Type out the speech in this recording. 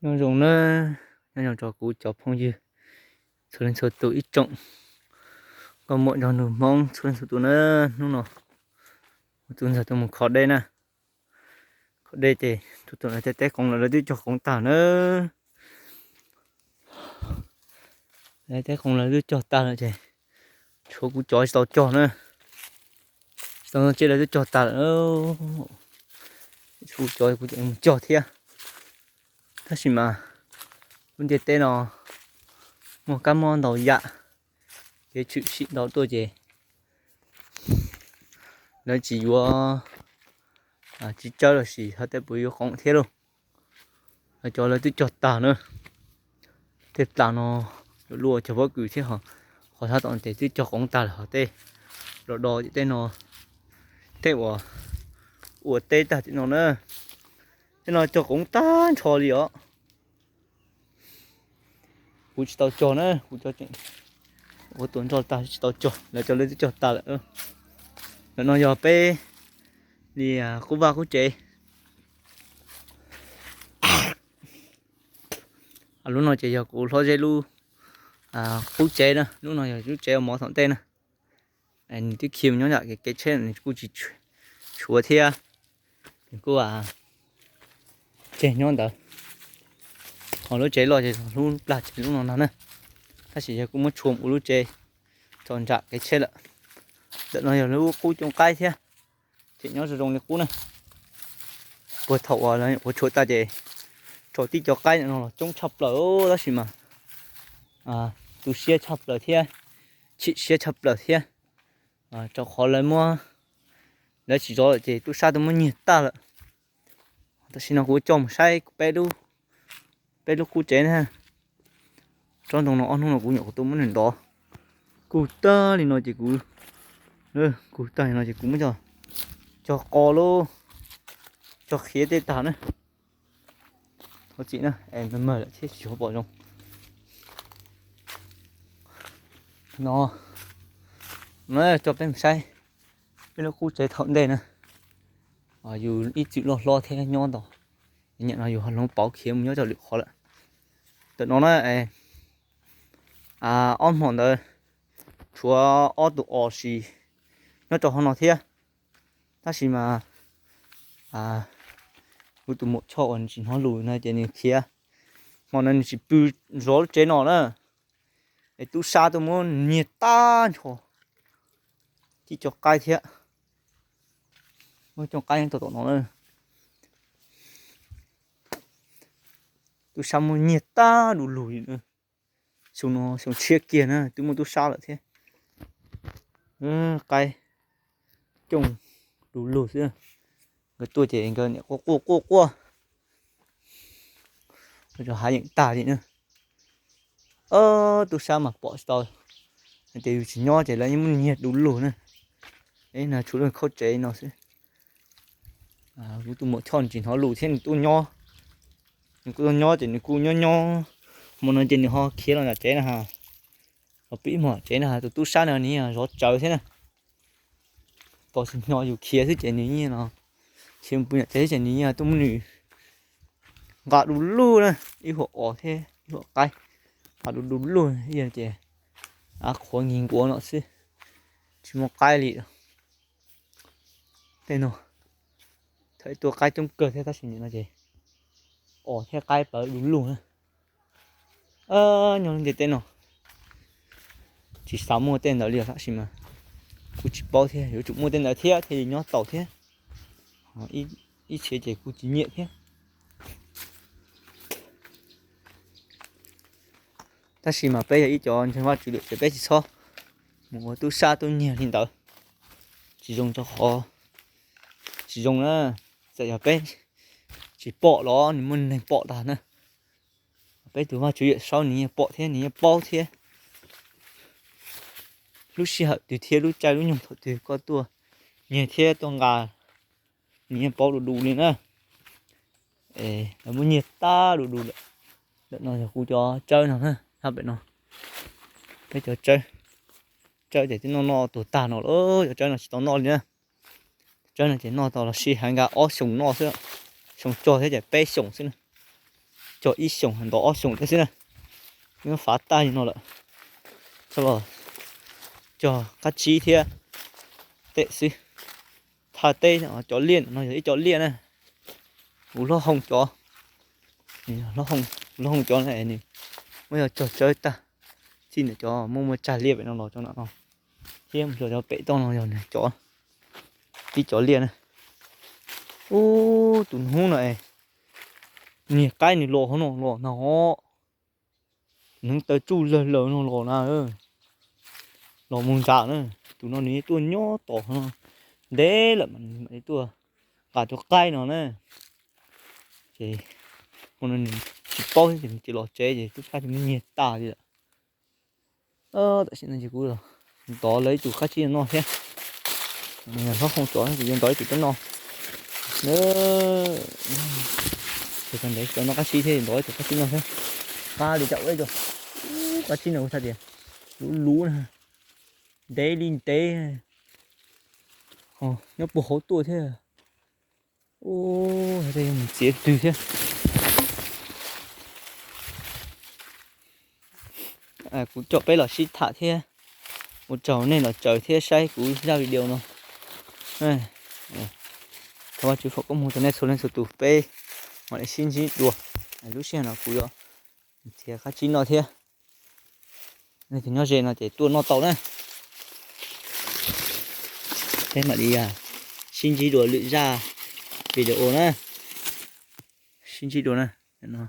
Nyob zoo na, nyob zoo rau kuv cov phooj ywg txhua leej txhua tus, ib tsoom nkauj muam nraug nus Hmoob txhua leej txhua tus na. Hnub no kuv tus ntxawg tuaj mus kho dej na, kho dej ces tuaj txog tej teb qoov lawv twb cog qoov tag na. Lawv teb qoov lawv twb cog tag lawm ces tshuav kuv cov tsis tau cog na. Tsis tau noj tsiab lawv twb cog tag lawm, tshuav kuv cov kuv cov mus cog thiab. Tab sis mas lub ntiaj teb no muaj kab mob ntau yam, kev tshwm sim ntau tuaj ces lawv tsis yuav, tsis tsawb los sis hov tej puas yuav qoov thiab lauj. Lawv cov lawv twb cog tag na. Tej tas no yuav luaj cog pob kws thiab ho, qhov sab tom ces twb cog qoov tag lawm, ho tej los do tej no, tej uas ua teb tag tej no na, tej no cog qoov tag nrho li os. Kuv tsis tau cog na, kuv cov tseem ua tua nroj tag tsis tau cog, lawv cov lawv twb cog tag lawm. Ntawm no yog peb li qub vaj qub tsev. Lub no ces yog kuv hlob Zeb lub qub tsev na, lub no yog lub tsev ua mov tom ntej na. Nws twb khiav nyob nram kev tsheb, nws kuj tsis tshuav thiab, nws kuj tseg nyob ntawd. Ho lub tsev loj ces hlub plag tsev lub no no na, tab sis yog kuj muab tshua ua lub tsev tso nram kev tsheb lawm. Ntawm no yog lub qub cooj qaib thiab, ces nyob zoo zoo li qub na. Puag thaum uas lawv nyuam qhuav tshuav tas ces rau tib cov qaib no los coob tshaj plaws, tab sis mas tu siab tshaj plaws thiab, chim siab tshaj plaws thiab, rau qhov lawv muab, lawv tsis zov lawm ces tub sab tuaj muab nyiag tag lawm. Tam sim no kuv coj mus saib peb lub, peb lub qub tsev na. Tsob ntoo no ob hnub no kuv nyuam qhuav tuaj muab nws ntov, kub tag li no ces kuv, kub tag li no ces kuv muab coj, coj qo lauj, coj qhiav tej tag na. Thov txim na, es mag lawm thiab tsis pom zoo. No, no coj peb mus saib peb lub qub tsev thaum ntej na. Yus ib txwm loj hlob thiab nyob ntau, nim no yus ho hloov pauv khiav mus nyob rau lwm qhov lawm. Ntawm no na, ob hmo ntawd tshuav ob tug os sis nyob rau hauv no thiab, tab sis mas kuv tus muam Choj uas nws tsis hnov lus no ces nws khiav, hmo no nws tsis pw zov lub tsev no na, es tub sab tuaj muab nyiag tag nrho, tib co qaib thiab, muab cov qaib nyob tau tom no na. Tub sab muab nyiag tag du lug li na. Xyoo no xyoo tshiab kiag na twb muaj tub sab lawm thiab. Qaib cooj du lug xwb. Nkawd tuaj ces nkawd niam quaj quaj quaj quaj, rau hav yeem tag li na. Tub sab mas pom tsis tau, hais tias yus tsis nyob ces lawv yeej muab nyiag du lug na. No tshuav lub khaub tsev no xwb. Kuv tus muam Choj nws tsis hnov lus thiab nws tuaj nyob, nws kuj tuaj nyob ces nws kuj nyob nyob, hmo no ces nws ho khiav los nram tsev na ha, los pib hmo tsev na ha. Tus tub sab no nws zov tsawv thiab na, tos tsis hnov yus khiav xwb ces nws yeej no, khiav mus pw nram tsev xwb ces nws yeej tuaj muab nws nqa du lug na, ib huam os thiab ib huam qaib, nqa du du lug ib yam ces av qhuav nkig nkuav no xwb, tsis muaj qaib li. Tej no thaum ib tuaj qaib coob kawg thiab tab sis nim no ces os thiab qaib plawv du lug na. Nyob lub ntiaj teb no tsis xav muaj tej ntawd li os, tab sis mas kuv tsis paub thiab, yuav tsum muaj tej ntawd thiab thiaj li nyob tau thiab. Ib txhia ces kuv tsis nyiam thiab. Tab sis mas peb yog ib cov ntseeg Vaj Tswv lawm ces peb tsis txhob mus ua tub sab tub nyiag li ntawd, tsis zoo rau qhov, tsis zoo na. Txawm yog peb tsis pom los nws muaj neeg pom tag na. Peb tus Vaj Tswv Yawm Saub nws yeej pom thiab nws yeej paub thiab. Lub sij hawm twg thiab lub caij lub nyoog thaum twg koj tuaj nyiag thiab tuaj nqa, nws yeej paub du du li na. Lawv muab nyiag tag du du lawm. Ntawm no yog kuv cov tsawb no na, pem no peb cov tsawb, tsawb ces twb noj noj tuag tag no lawm, cov tsawb no tsis tau noj li na. Tsawb no ces noj tau los sij hawm nkag ob xyoos noj xwb, xyoo tsog thiab ces peb xyoos xwb na. cog ib xyoos ntov ob xyoos teb xwb na. Nyob fav tag li no lawm, txhob los cog qab tsib thiab teb xwb. Thaj teb cov liaj no yog ib co liaj na. Kuv hlob hoo cov, hlob hoo cov na, nws muab yog cog tsawb tag, txij ntawm cov muaj muaj tsag liaj pem no los cov no no, thiab mus cov pem toj no yog nws cov, tib cov liaj na. Ub, tus hnub no es niag qaib nws los hauv no los na, tus neev taw tsuj lawg lawg no los na, los mus ntsam na. Tus no nws tuaj nyob tos no ntev lawm mas nws mam li tuaj nqa cov qaib no na. Ces hmo no nws tsis paub thiab ces nws cia los tsev ces twb pab cov me nyiag tas li lawm. Tam sim no ces kuv ntov lawv ib tug qab tsib no noj thiab. Hlob hoo cov kuv yuav ntov ib tug rab no. Ces tag ntev cov no qab tsib thiab ntov ib tug qab tsib no thiab. Qab li cas ua ib co qab tsib no kuv xav tias luv luv na, ntev li ntev, nyob puag hauv tuaj thiab. Ub, tej mus txiav twg thiab. Kuv coj peb los sib tham thiab ua tsaug nej los tsaws thiab saib kuv zaj video no. Thov Vajtswv foom koob hmoov rau nej txhua leej txhua tus, peb mam li sib ntsib dua. Lub sij hawm no kuv yuav txiav qab tsib no thiab. Nej tus nyob ze no ces tuaj noj tau na. Peb mam li sib ntsib dua lwm zaj video na. Sib ntsib dua na.